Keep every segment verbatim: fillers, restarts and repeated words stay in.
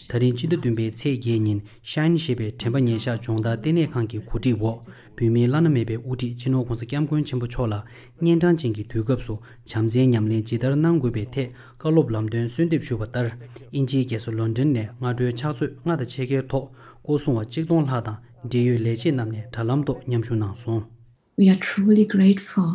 ད་རིང་སྤྱི་ཟླ་བདུན་པའི་ཚེས་བརྒྱད་ཉིན་ཤའིན་ཞེས་པའི་དྲན་པ་ཉེར་བཞག་སྦྱོང་བརྡར་ལྟེ་གནས་ཁང་གི་གོ་སྒྲིག་འོག་བོད་མིའི་བླ་ན་མེད་པའི་དབུ་ཁྲིད་སྤྱི་ནོར་༸གོང་ས་༸སྐྱབས་མགོན་ཆེན་པོ་མཆོག་ལ་གཉན་འཕྲང་ཅན་གྱི་དུས་སྐབས་སུ་བྱམས་བརྩེའི་ཉམས་ལེན་ཇི་ལྟར་གནང་དགོས་པའི་ཐད་བཀའ་སློབ་ལམ་སྟོན་གསོལ་འདེབས་ཞུས་པ་ལྟར། དབྱིན་ཇིའི་རྒྱལ་ས་ལོན་ཌོན་ནས་སྔ་དྲོའི་ཕྱག་ཚོད་ལྔ་དང་ཕྱེད་ཀའི་ཐོག་སྐོར་སྲུང་བ་གཅིག་སྟོང་ལྷག་དང་འབྲེལ་ཡོད་ལས་བྱེད་རྣམས་ནས་དྲ་ལམ་ཐོག་མཉམ་ཞུགས་གནང་སོང་། We are truly grateful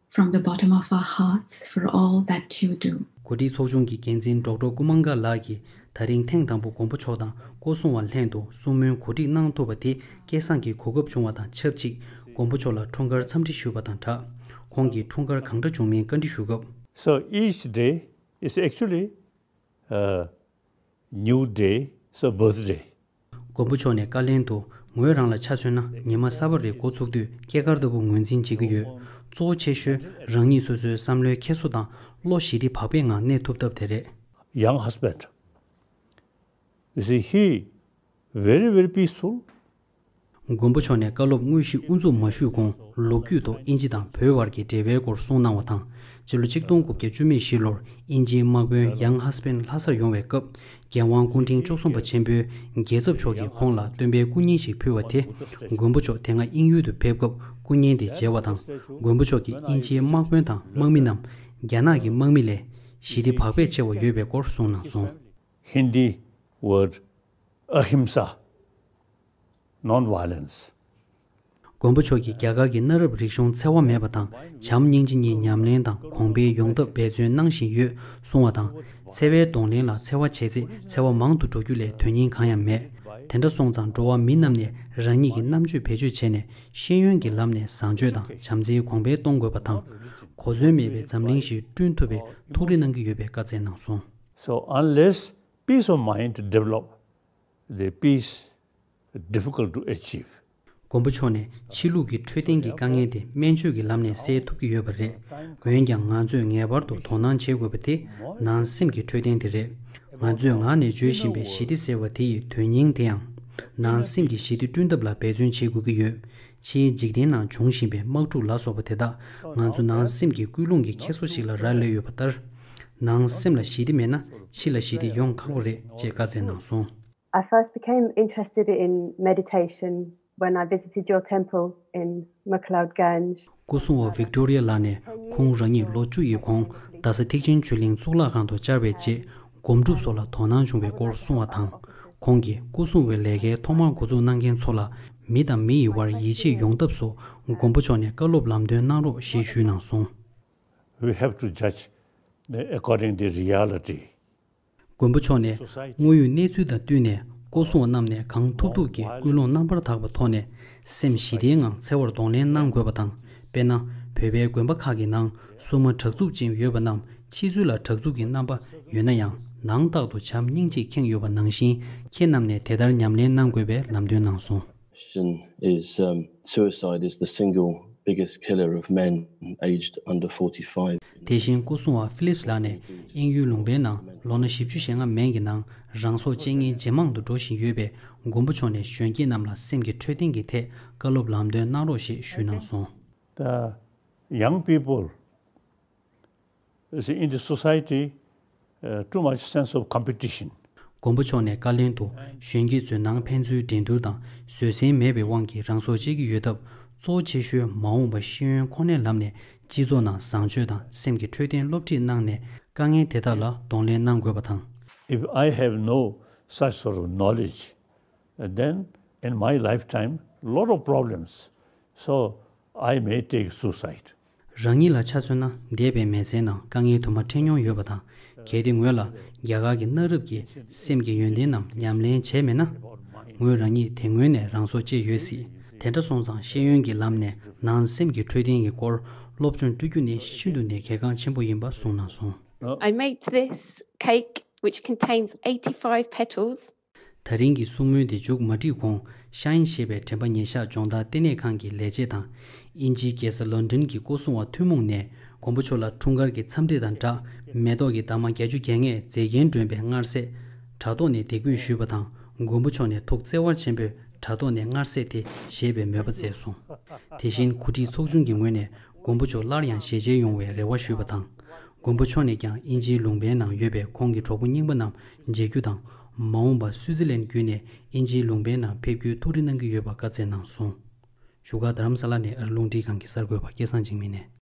from the bottom of our hearts for all that you do. གོ་སྒྲིག་ཚོགས་ཆུང་གི་འགན་འཛིན་ཌོག་ཊར་ཀུ་མང་ག་ལགས་ཀྱིས་ད་རིང་ཐེངས་དང་པོ་མགོན་པོ་མཆོག་དང་སྐོར་སྲུང་བ་ལྷན་དུ་གསུང་མོལ་གོ་སྒྲིག་གནང་ཐུབ་པ་དེ་སྐལ་བཟང་གི་གོ་སྐབས་བྱུང་བ་དང་ཆབས་ཅིག་མགོན་པོ་མཆོག་ལ་འཁྲུངས་སྐར་འཚམས་འདྲི་ཞུས་པ་དང་སྦྲགས། ཁོང་གི་འཁྲུངས་སྐར་གང་འདྲ་བྱུང་མིན་བཀའ་འདྲི་ཞུ་སྐབས། So each day is actually a new day, so birthday. མགོན་པོ་མཆོག་ནས་བཀའ་ལན་དུ། ངོས་རང་ལ་ཆ་མཚོན་ན་ཉི་མ་གསར་པ་རེ་འགོ་ཚུགས་དུས་སྐྱེས་སྐར་ལྟ་བུ་ངོས་འཛིན་བྱེད་ཀྱི་ཡོད། གཙོ་བོ་ཆེ་ཤོས་རང་ཉིད་སོ་སོའི་བསམ་བློའི་འཁྱེར་སོ་དང་བློ་ཞི་བདེ་བག་ཕེབས་ངང་གནས་ཐུབ་ཐབས་དེ་རེད། Young husband. You see, he very, very peaceful. མགོན་པོ་མཆོག་ནས་བཀའ་སློབ་དངོས་གཞི་དབུ་འཛུགས་མ་ཞུས་གོང་ལོ་རྒྱུས་ཐོག་དབྱིན་ཇི་དང་བོད་དབར་གྱི་འབྲེལ་བའི་སྐོར་གསུངས་གནང་བ་དང་། སྤྱི་ལོ་ཆིག་སྟོང་དགུ་བརྒྱ་བཅུ་མེད་བཞི་ལོར་དབྱིན་ཇིའི་དམག་དཔོན་ཡང་ཧ་སི་པན་ལྷ་སར་ཡོང་བའི་སྐབས་རྒྱལ་དབང་སྐུ་ཕྲེང་བཅུ་གསུམ་པ་ཆེན་པོས་རྒྱལ་ཚབ་མཆོག་གིས་ཁོང་ལ་སྟོན་པའི་སྐུ་བརྙན་ཞིག་ཕུལ་བ་དེ་མགོན་པོ་མཆོག་དེ་སྔ་དབྱིན་ཡུལ་དུ་ཕེབས་སྐབས་སྐུ་བརྙན་དེ་མཇལ་བ་དང་། མགོན་པོ་མཆོག་གིས་དབྱིན་ཇིའི་དམག་དཔོན་དང་དམག་མི་རྣམས་རྒྱ་ནག་གི་དམག་མི་ལས་ཞི་བདེ་བག་ཕེབས་ཆེ་བ་ཡོད་པའི་སྐོར་གསུངས་གནང་སོང་། Hindi word ahimsa, non-violence. མགོན་པོ་མཆོག་གིས་རྒྱ་གར་གྱི་གནའ་རབས་རིག་གཞུང་འཚེ་བ་མེད་པ་དང་བྱམས་སྙིང་རྗེ་གཉིས་ཉམས་ལེན་དང་གོང་འཕེལ་ཡོང་ཐབས་འབད་བརྩོན་གནང་བཞིན་ཡོད་གསུངས་བ་དང་། འཚེ་བའི་གདོང་ལེན་ལ་འཚེ་བ་བྱས་ཚེ་འཚེ་བ་མང་དུ་འགྲོ་རྒྱུ་ལས་དོན་སྙིང་གང་ཡང་མེད། དེ་འདྲ་སོང་ཙང་འགྲོ་བ་མི་རྣམས་ནས་རང་ཉིད་ཀྱི་རྣམ་དཔྱོད་བེད་སྤྱོད་བྱས་ནས་ཤེས་ཡོན་གྱི་ལམ་ནས་བཟང་སྤྱོད་དང་བྱམས་བརྩེའི་གོང་འཕེལ་གཏོང་དགོས་པ་དང་། གོ་མཚོན་མེད་པའི་འཛམ་གླིང་ཞིག་བསྐྲུན་ཐུབ་པའི་ཐུགས་རེ་གནང་གི་ཡོད་པའི་བཀའ་སྩལ་གནང་སོང་། So unless peace of mind develop, the peace difficult to achieve. མགོན་པོ་མཆོག་ནས་ཕྱི་ལུགས་ཀྱི་འཕྲོད་བསྟེན་གྱི་དཀའ་ངལ་དེ་སྨན་བཅོས་ཀྱི་ལམ་ནས་སེལ་ཐུབ་ཀྱི་ཡོད་པ་རེད། འོན་ཀྱང་ང་ཚོས་ངེས་པར་དུ་དོ་སྣང་བྱེད་དགོས་པ་དེ་ནང་སེམས་ཀྱི་འཕྲོད་བསྟེན་དེ་རེད། ང་ཚོས་ངག་ནས་བརྗོད་བཞིན་པའི་ཞི་བདེ་ཟེར་བ་དེ་ཡི་དོན་སྙིང་དེ་ཡང་། ནང་སེམས་ཀྱི་ཞི་བདེ་བསྐྲུན་ཐབས་ལ་འབད་བརྩོན་བྱེད་དགོས་ཀྱི་ཡོད། ཕྱིའི་འཇིག་རྟེན་ནང་འབྱུང་བཞིན་པའི་དམག་འཁྲུག་ལ་སོགས་པ་དེ་དག་ང་ཚོ་ནང་སེམས་ཀྱི་ཀུན་སློང་གི་འཁྱེར་སོ་ཞིག་ལ་རག་ལས་ཡོད་པ་ལྟར། ནང་སེམས་ལ་ཞི་བདེ་མེད་ན་ཕྱི་ལ་ཞི་བདེ་ཡོང་ཁག་པོ་རེད་ཅེས་བཀའ་སྩལ་གནང་སོང་། I first became interested in meditation when I visited your temple in McLeod Ganj. སྐུ་སྲུང་བ་ཝིག་ཏོ་རི་ཡ་ལགས་ནས་ཁོང་རང་ཉིད་ལོ་བཅུ་ཡི་གོང་རྡ་ས་ཐེག་ཆེན་ཆོས་གླིང་གཙུག་ལག་ཁང་དུ་བཅར་བའི་རྗེས་སྒོམ་སྒྲུབ་སོགས་ལ་དོ་སྣང་བྱུང་བའི་སྐོར་གསུངས་བ་དང་། ཁོང་གིས་སྐུ་སྲུང་བའི་ལས་ཀའི་ཐོག་མར་འགོ་འཛུགས་གནང་མཁན་ཚོ་ལ་མི་དང་མི་ཡི་བར་ཡིད་ཆེས་ཡོང་ཐབས་སུ་མགོན་པོ་མཆོག་ནས་བཀའ་སློབ་ལམ་སྟོན་གནང་རོགས་ཞེས་ཞུས་གནང་སོང་། We have to judge the, according to the reality. མགོན་པོ་མཆོག་ནས་དངོས་ཡོད་གནས་ཚུལ་དང་བསྟུན་ནས་སྐུ་སྲུང་བ་རྣམས་ནས་གང་ཐུབ་ཐུབ་ཀྱིས་ཀུན་སློང་རྣམ་པར་དག་པའི་ཐོག་ནས་སེམས་ཞི་བདེའི་ངང་འཚེ་བར་གདོང་ལེན་གནང་དགོས་པ་དང་། དཔེར་ན། བོད་པའི་དགོན་པ་ཁག་གི་ནང་སྲུང་མ་དྲག་རྩུབ་ཅན་ཡོད་པ་རྣམས་ཕྱི་ཚུལ་ལ་དྲག་རྩུབ་ཀྱི་རྣམ་པ་ཡོད་ན་ཡང་ནང་རྟག་ཏུ་བྱམས་སྙིང་རྗེས་ཁེངས་ཡོད་པ་ནང་བཞིན་ཁྱེད་རྣམས་ནས་དེ་ལྟར་ཉམས་ལེན་གནང་དགོས་པའི་ལམ་སྟོན་གནང་སོང་། Question is, um, suicide is the single biggest killer of men aged under forty-five. དེ་བཞིན་སྐུ་སྲུང་བ་ཕི་ལིབས་ལགས་ནས་དབྱིན་ཡུལ་ལུང་པའི་ནང་ལོ་ན་བཞི་བཅུ་ཞེ་ལྔ་མན་གྱི་ནང་རང་སྲོག་བཅད་མཁན་ཇེ་མང་དུ་འགྲོ་བཞིན་ཡོད་པས་མགོན་པོ་མཆོག་ནས་གཞོན་སྐྱེས་རྣམས་ལ་སེམས་ཀྱི་འཕྲོད་བསྟེན་གྱི་ཐད་བཀའ་སློབ་ལམ་སྟོན་གནང་རོགས་ཞེས་ཞུས་གནང་སོང་། The young people is in the society, uh, too much sense of competition. མགོན་པོ་མཆོག་ནས་བཀའ་ལན་དུ་གཞོན་སྐྱེས་ཚོའི་ནང་ཕན་ཚུན་འགྲན་བསྡུར་དང་བཟོད་བསྲན་མེད་པའི་དབང་གིས་རང་སྲོག་བཅད་ཀྱི་ཡོད་སྟབས་གཙོ་ཆེ་ཤོས་མ་འོངས་པ་ཤེས་ཡོན་ཁོ་ནའི་ལམ་ནས་སྤྱི་ཚོགས་ནང་བཟང་སྤྱོད་དང་སེམས་ཀྱི་འཕྲོད་བསྟེན་སློབ་ཁྲིད་གནང་ནས་དཀའ་ངལ་དེ་དག་ལ་གདོང་ལེན་གནང་དགོས་པ་དང་། If I have no such sort of knowledge, then in my lifetime, lot of problems. So I may take suicide. རང་ཉིད་ལ་ཆ་མཚོན་ན་འདས་པའི་མི་ཚེའི་ནང་དཀའ་ངལ་དུ་མ་འཕྲད་མྱོང་ཡོད་པ་དང་། གལ་ཏེ་ངོས་ལ་རྒྱ་གར་གྱི་གནའ་རབས་ཀྱི་སེམས་ཀྱི་ཡོན་ཏན་རྣམས་ཉམས་ལེན་བྱས་མེད་ན། ངོས་རང་ཉིད་དེ་སྔོན་ནས་རང་སྲོག་བཅད་ཡོད་སྲིད། དེ་འདྲ་སོང་ཙང་ཤེས་ཡོན་གྱི་ལམ་ནས་ནང་སེམས་ཀྱི་འཕྲོད་བསྟེན་གྱི་སྐོར་སློབ་སྦྱོང་སྤྲོད་རྒྱུ་ནི་ཤིན་ཏུ་ནས་གལ་འགངས་ཆེན་པོ་ཡིན་པ་གསུངས་གནང་སོང་། I made this cake, which contains eighty-five petals. ད་རིང་གི་གསུང་མོལ་འདི་མཇུག་མ་སྒྲིལ་གོང་ཤའིན་ཞེས་པའི་དྲན་པ་ཉེར་བཞག་སྦྱོང་བརྡར་ལྟེ་གནས་ཁང་གི་ལས་བྱེད་དང་། དབྱིན་ཇིའི་རྒྱལ་ས་ལོན་ཌོན་གྱི་སྐུ་སྲུང་བ་ཐུན་མོང་ནས་མགོན་པོ་མཆོག་ལ་འཁྲུངས་སྐར་གྱི་འཚམས་འདྲི་དང་སྦྲགས་མེ་ཏོག་གི་འདབ་མ་བརྒྱད་ཅུ་གྱ་ལྔས་མཛེས་རྒྱན་སྒྲོན་པའི་མངར་ཟས་དྲ་ཐོག་ནས་འདེགས་འབུལ་ཞུས་པ་དང་། མགོན་པོ་མཆོག་ནས་ཐུགས་བརྩེ་བ་ཆེན་པོས་དྲ་ཐོག་ནས་མངར་ཟས་དེ་བཞེས་པའི་མོས་པ་བསྩལ་སོང་། དེ་བཞིན་གོ་སྒྲིག་ཚོགས་ཆུང་གི་ངོས་ནས་མགོན་པོ་མཆོག་སླར་ཡང་ཞལ་མཇལ་ཡོང་བའི་རེ་བ་ཞུས་པ་དང་། མགོན་པོ་མཆོག་ནས་ཀྱང་དབྱིན་ཇིའི་ལུང་པའི་ནང་ཡོད་པའི་ཁོང་གི་གྲོགས་པོ་རྙིང་པ་རྣམས་མཇལ་རྒྱུ་དང་ མ་འོངས་པར་སུའུ་ཙི་ལན་བརྒྱུད་ནས་དབྱིན་ཇིའི་ལུང་པའི་ནང་ཕེབས་རྒྱུའི་ཐུགས་རེ་གནང་གི་ཡོད་པ་བཀའ་སྩལ་གནང་སོང་། བཞུགས་སྒར་རྡ་རམ་ས་ལ་ནས་ཨ་རི་རླུང་འཕྲིན་ཁང་གི་གསར་འགོད་པ་སྐལ་བཟང་འཇིགས་མེད་ནས།